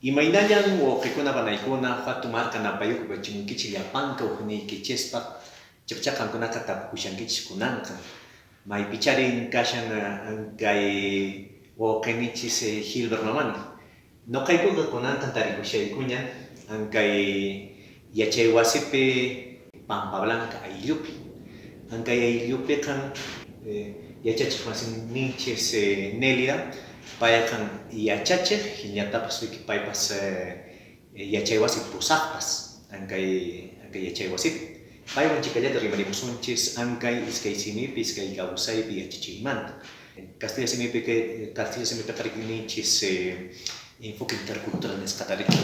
Imaynallan wawqikuna panaykuna hatun marka napayuku pachimunkichik llapanka ukniykichispaq chaqcha qamkunaqa tapukushankichis kunanqa maypicharin kashan kay wawqinichis Gilbert Mamani. Nuqaykuqa kunanqa tarikushaykuña kay yachay wasipi Pampa Blanca ayllupi. Kay ayllupiqa yachachiq masinninchis Nélida payqa yachachiq hinallatapas paypas yachay wasi pusaqpas kay yachay wasipi. Paywan chikallata rimarimusunchis ankay iskay simipi iskay kawsaypi yachachiymanta. Castilla simipi castilla simipiqa ninchis enfoque intercultural nisqata riki.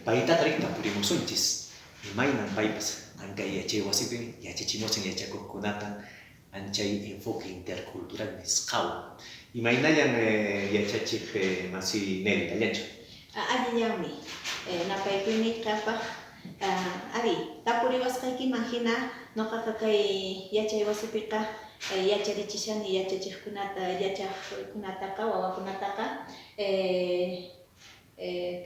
Paytaqa riki tapurimusunchis imaynan paypas ankay yachay wasipi yachachimusun yachakuqkunata anchay enfoque intercultural nisqawan. Imaynallan yachachiq masi Nélida, allinchu? Allillanmi napaykuyniykapaq ari tapuriwasqaykiman hina nuqaqa kay yachay wasipiqa yacharichishani yachachiqkunata yachaqkunataqa wawakunataqa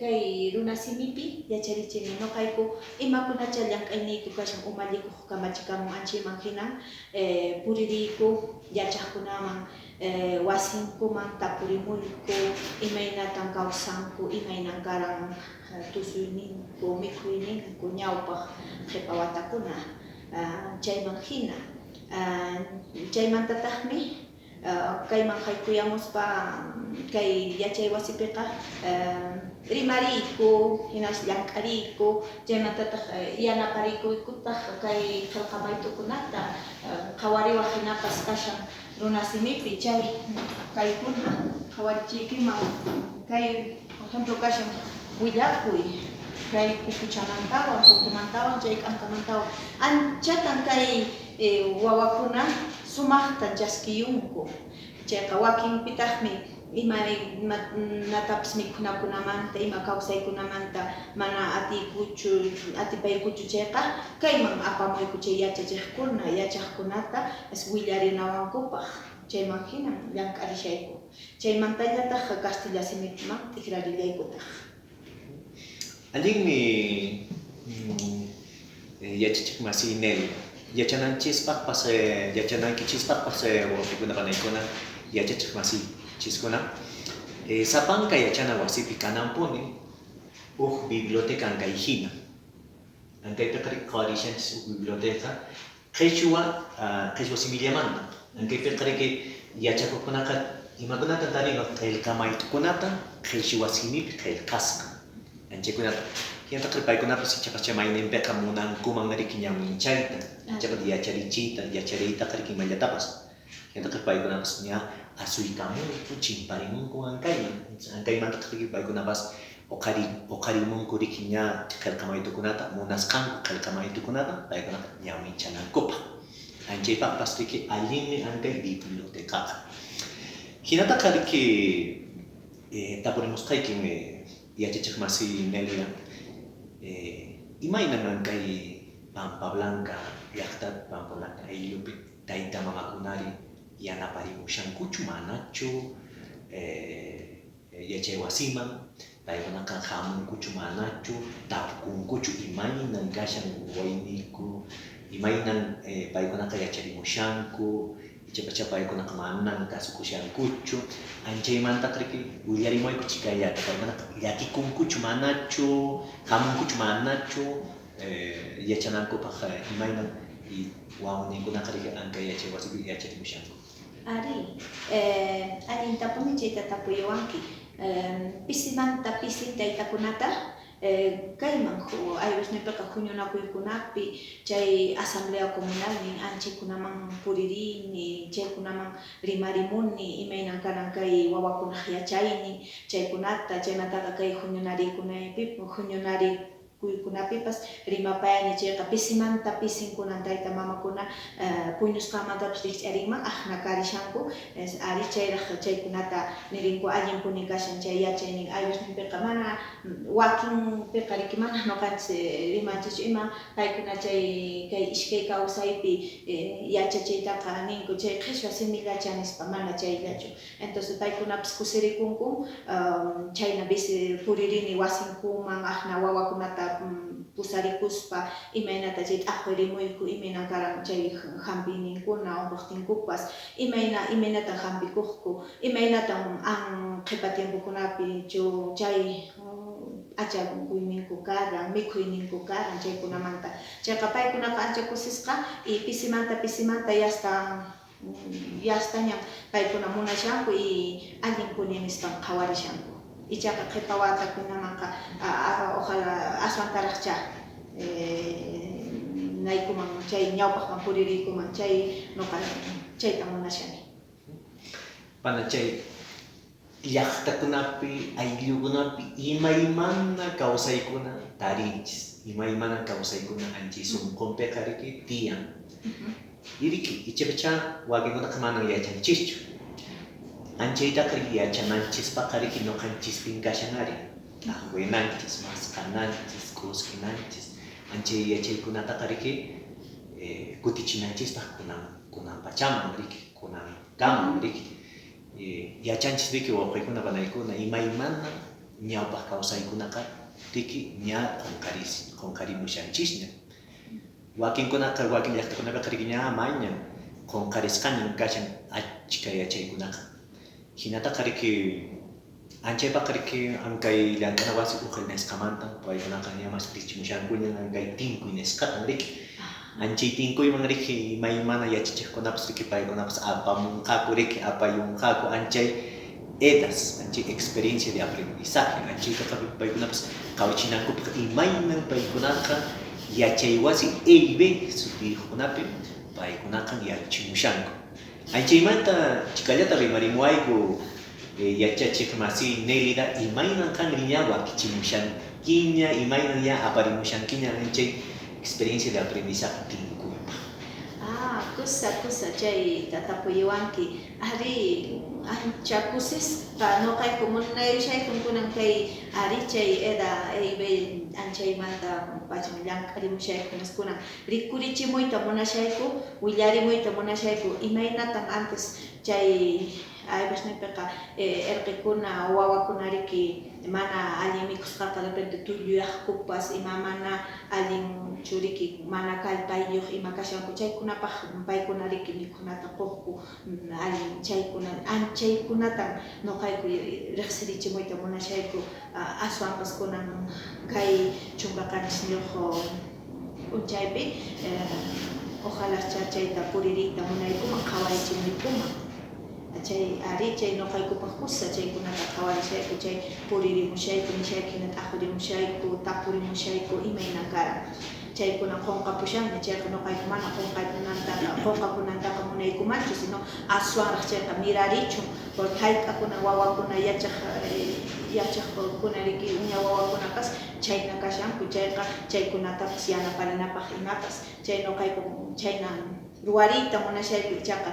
kay runasimipi yacharichini nuqayku imakunacha llank'ayniyku kashan umallikuq kamachikamun anchayman hinan puririyku yachaqkunaman wasinkuman tapurimuyku imaynatan kawsanku imaynan karan tusuyninku mikhuyninku ñawpaq qhipa watakuna chayman hina chaymantataqmi kayman haykuyamuspa kay yachay wasipiqa rimariyku hinas llank'ariyku chaymantataq yanapariykutaq kay qillqa mayt'ukunata qhawariwaq hinapas kashan runasimipi chay kaykuna qhawarichiykiman kay por ejemplo kashan willakuy kay ukuchamantawan pukumantawan chay k'ankamantawan anchatan kay wawakuna sumaqtan chaskiyunku chayqa wakinpitaqmi imaynatapas mikhunakunamanta ima kawsaykunamanta mana atiykuchu atipaykuchu chayqa kayman apamuyku chay yachachiqkuna yachaqkunata willarinawankupaq chayman hinan llank'arishayku chaymantañataq castilla simiman t'ikrarillaykutaq. Allinmi yachachiq masi Nélida. Yachananchispaqpas yachanaykichispaqpas wawqikuna panaykuna yachachiq masichiskuna sapanka yachana wasipi kananpuni huk biblioteca ankay hina. Ankaypiqa qhawarishanchis huk biblioteca qhichwa qhichwa simillamanta. Ankaypiqa riki yachakuqkunaqa imakunata tarinku qillqa mayt'ukunata qhichwa simipi qillqasqa. Anchaykunata. Hinataq paykunapas ichapas mayninpiqa munankuman riki ñawinchayta, ichapas yacharichiyta, yachariytaqa riki imallatapas. Hinataq paykunapas ña asuykamunku, chimparimunku ankayman. Ankaymantaqa riki paykunapas uqarimunku riki ña qillqa mayt'ukunata, munasqanku qillqa mayt'ukunata paykunaqa ñawinchanankupaq. Anchaypaqpas riki allinmi ankay bibliotecaqa. Hinataqa riki tapurimusqaykin yachachiq masi Nélida imaynan ankay Pampa Blanca llaqtapi Pampa Blanca ayllupi tayta mamakunari yanaparimushankuchu manachu yachay wasiman paykunaqa hamunkuchu manachu tapukunkuchu imaynan kashan wayniyku imaynan paykunaqa yacharimushanku ichapacha paykunaqa manan kasukushankuchu anchaymantaqa riki willarimuyku chikallata paykunaqa llakikunkuchu manachu hamunkuchu manachu yachanankupaq imaynan wawninkunaqa riki ankay yachay wasipi yacharimushanku. Ari, allintapuni chayta tapuyuwanki. Pisimanta pisi taytakunata kayman ayllusninpiqa huñunakuykunapi chay asamblea comunal nin anchaykunaman puririni chaykunaman rimarimuni imaynan kanan kay wawakunaq yachaynin chaykunata chaymantaqa kay huñunariykunaypi huñunari. Kuykunapipas rimapayani chayqa pisimanta pisin kunan tayta mamakuna puñusqanmantapas rikch'arinman aqna karishanku ari chayraq chaykunata nirinku allinpuni kashan chay yachaynin ayllusninpiqa mana wakinpiqa riki mana ñuqanchis rimanchischu ima paykuna chay kay iskay kawsaypi yachachiytaqa ninku chay qhichwa simillacha nispa mana chayllachu entonces paykunapas kusirikunku chayna bisi puririni wasinkuman aqna wawakunata pusarikuspa imaynata chay t'aqwirimuyku imaynan karan chay hampiyninkuna unquqtinkupas imayna imaynatan hampikuqku imaynatan an qhipa tiempokunapi chu chay p'achakuyninku karan mikhuyninku karan chaykunamanta chayqa paykunaqa ancha kusisqa y pisimanta pisimanta yasta yastañan paykuna munashanku y allinpuni nispan qhawarishanku ichaqa qhipa watakunamanqa ojalá aswantaraqcha naykuman chay ñawpaqman puririykuman chay nuqa chayta munashani. Pana chay llaqtakunapi ayllukunapi imaymana kawsaykuna tarinchis, imaymana kawsaykuna anchay sunqunpiqa riki tiyan. Iriki ichapacha wakinkunaqa manan yachanchischu. Anchaytaqa riki yachananchispaqqa riki ñuqanchispin kashan ari. T'aqwinanchis, masqananchis, k'uskinanchis, anchay yachaykunataqa riki kutichinanchispaq kunan kunan pachaman riki, kunankaman riki. Yachanchis riki wawqiykuna panaykuna imaymana ñawpaq kawsaykunaqa riki ña qunqarimushanchisña. Wakinkunaqa wakin llaqtakunapiqa riki ña mayñan qunqarisqañan kashan achka yachaykunaqa. Hinataqa riki anchaypaqa riki ankay llank'ana wasi uqil nisqamanta paykunaqa ña mask'arichimushankuña ankay tinkuy nisqatan riki. Anchay tinkuyman riki imaymana yachachiqkunapas riki paykunapas apamunqaku riki apayunqaku anchay edas, anchay experiencia de aprendizaje, anchaytaqa paykunapas qhawachinankupaq imaynan paykunaqa yachaywasi EIB sutiyuqkunapi paykunaqa yachachimushanku. Anchaymanta chikallata rimarimuwayku yachachiq masiy Nélida imaynan qanri ña wakichimushankiña, imaynan ña aparimushankiña anchay experiencia de aprendizaje tinkuypaq. Ah, kusa kusa chayta tapuyuwanki ari ancha kusisqa ñuqayku munayushaykun kunan kay ari chay EDA EIB anchaymanta pachan llank'arimushayku kunan rikurichimuyta munashayku willarimuyta munashayku imaynatan antes chay ayllusninpiqa irqikuna wawakuna riki mana allin mikhusqaqa de repente tulluyaqkupas ima mana allin churiki mana kallpayuq ima kashanku chaykunapaq paykuna riki mikhunata quqku allin chaykuna anchaykunatan ñuqayku riqsirichimuyta munashayku aswanpas kunan kay 17 p'unchaypi ojalá chayta puririyta munaykuman qhawarichimuykuman chay ari chay ñuqaykupaq kusa chaykunata qhawarishayku chay puririmushayku nishayku hina t'aqwirimushayku tapurimushayku imayna karan chaykuna qunqapushanña chayqa ñuqayku mana qunqapunantaqa munaykumanchu sino aswanraq chayqa mirarichun porque hayk'akuna wawakuna yachaqkuna riki uña wawakunapas chhayna kashanku chayqa chaykunatapas yanaparinapaq imapas chay ñuqayku chhayna ruwariyta munashayku ichaqa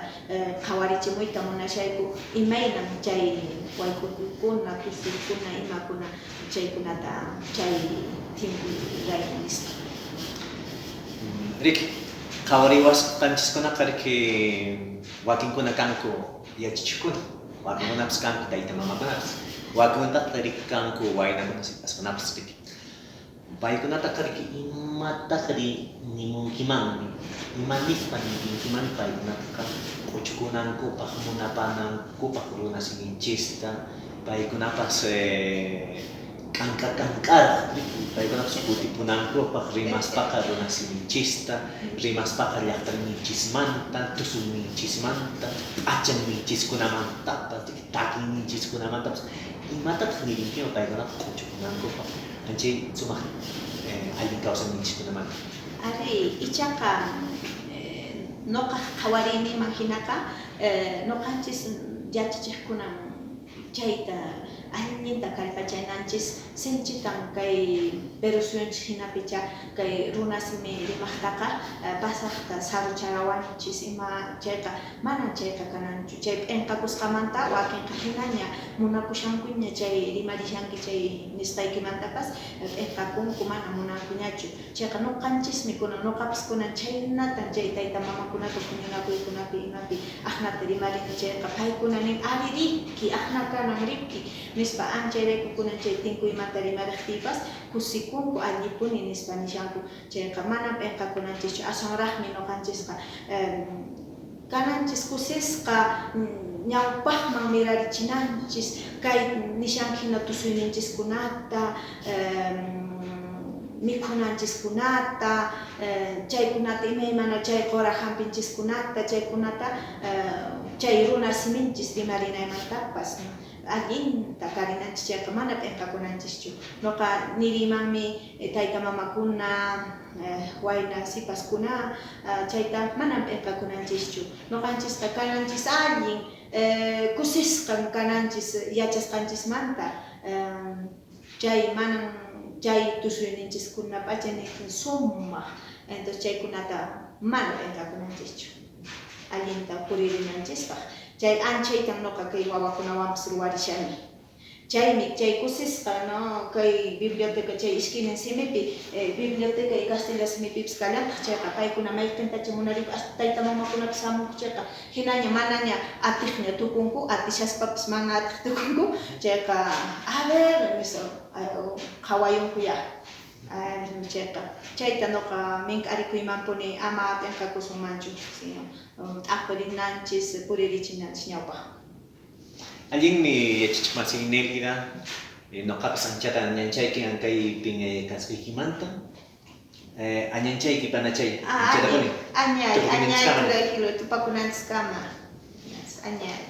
qhawarichimuyta munashayku imaynan chay wayk'ukuykuna tusuykuna imakuna chaykunata chay tinkuy raymi nispa. Riki, qhawariwasqanchiskunaqa riki wakinkuna kanku yachachiqkuna, wakinkunapas kanku tayta mamakunapas, wakinkunataq riki kanku waynakuna sipaskunapas riki. Paykunataqa riki imataqri nimunkimanmi, ima nispa ninkimanmi paykunataqa q'uchukunankupaq, munapanankupaq runa siminchista, paykunapas k'anka k'ank'araq riki paykunapas kutipunankupaq rimaspaqa runa siminchista, rimaspaqa llaqtayninchismanta, tusuyninchismanta, p'achayninchiskunamantapas, takiyninchiskunamantapas imatataq nirinkiman paykunata q'uchukunankupaq anchay sumaq allin kawsayninchiskunamanta? Ari, ichaqa ñuqaq qhawariyninman hinaqa ñuqanchis yachachiqkunan chayta Allinta kallpachananchis, sinchitan kay Perú suyunchis hinapicha kay runasimi rimaqtaqa pasaqta sarucharawanchis ima chayqa manan chayqa kananchu. Chay p'enqakusqamanta wakinqa hinaña munakushankuña chay rimarishanki chay nisqaykimantapas p'enqakunku, mana munankuñachu. Chayqa noqanchismi kunan, noqapas kunan chhaynatan chay tayta mamakunata huñunakuykunapi imapi aqnata rimarini chayqa paykuna nin ari riki, aqna kanan riki nispa anchayrayku kunan chay tinkuymanta rimariqtiypas kusikunku allipuni nispa nishanku. Chayqa manan p'enqakunanchischu, aswanraqmi noqanchisqa kananchis kusisqa ñawpaqman mirarichinanchis kay nishanki hina tusuyninchiskunata, mikhunanchiskunata, chaykunata imaymana chay qora hampinchiskunata, chaykunata chay runa siminchis rimarinaymantapas allinta karinanchis chayqa mana p'enqakunanchischu. Noqa niriymanmi tayta mamakuna, wayna sipaskuna chayta manan p'enqakunanchischu. Noqanchisqa kananchis allin, kusisqan kananchis yachasqanchismanta, chay manan chay tusuyninchiskuna p'acha niqtin sumaq, entonces chaykunata mana p'enqakunanchischu allinta puririnanchispaq. Chay anchaytan noqa kay wawakunawanpas ruwarishani. Chaymi chay kusisqa, no, kay biblioteca chay iskaynin simipi, biblioteca y castilla simipipas kallantaq chayqa paykuna mayqintacha munarinku hasta tayta mamakunapas hamunku chayqa hinaña manaña atiqña tukunku, atishaspapas mana atiq tukunku chayqa a ver nispa qhawayunku ya. Chayqa chayta noqa mink'arikuymanpuni ama p'enqakusunmanchu, sino t'aqwirinanchis, puririchinanchis ñawpaq. Allinmi yachachiqmasin Nélida, noqapas anchata añanchayki ankaypin kasqaykimanta. Añanchayki panachay, anchatapuni. Añay, añay, tupakunanchiskama. Añay.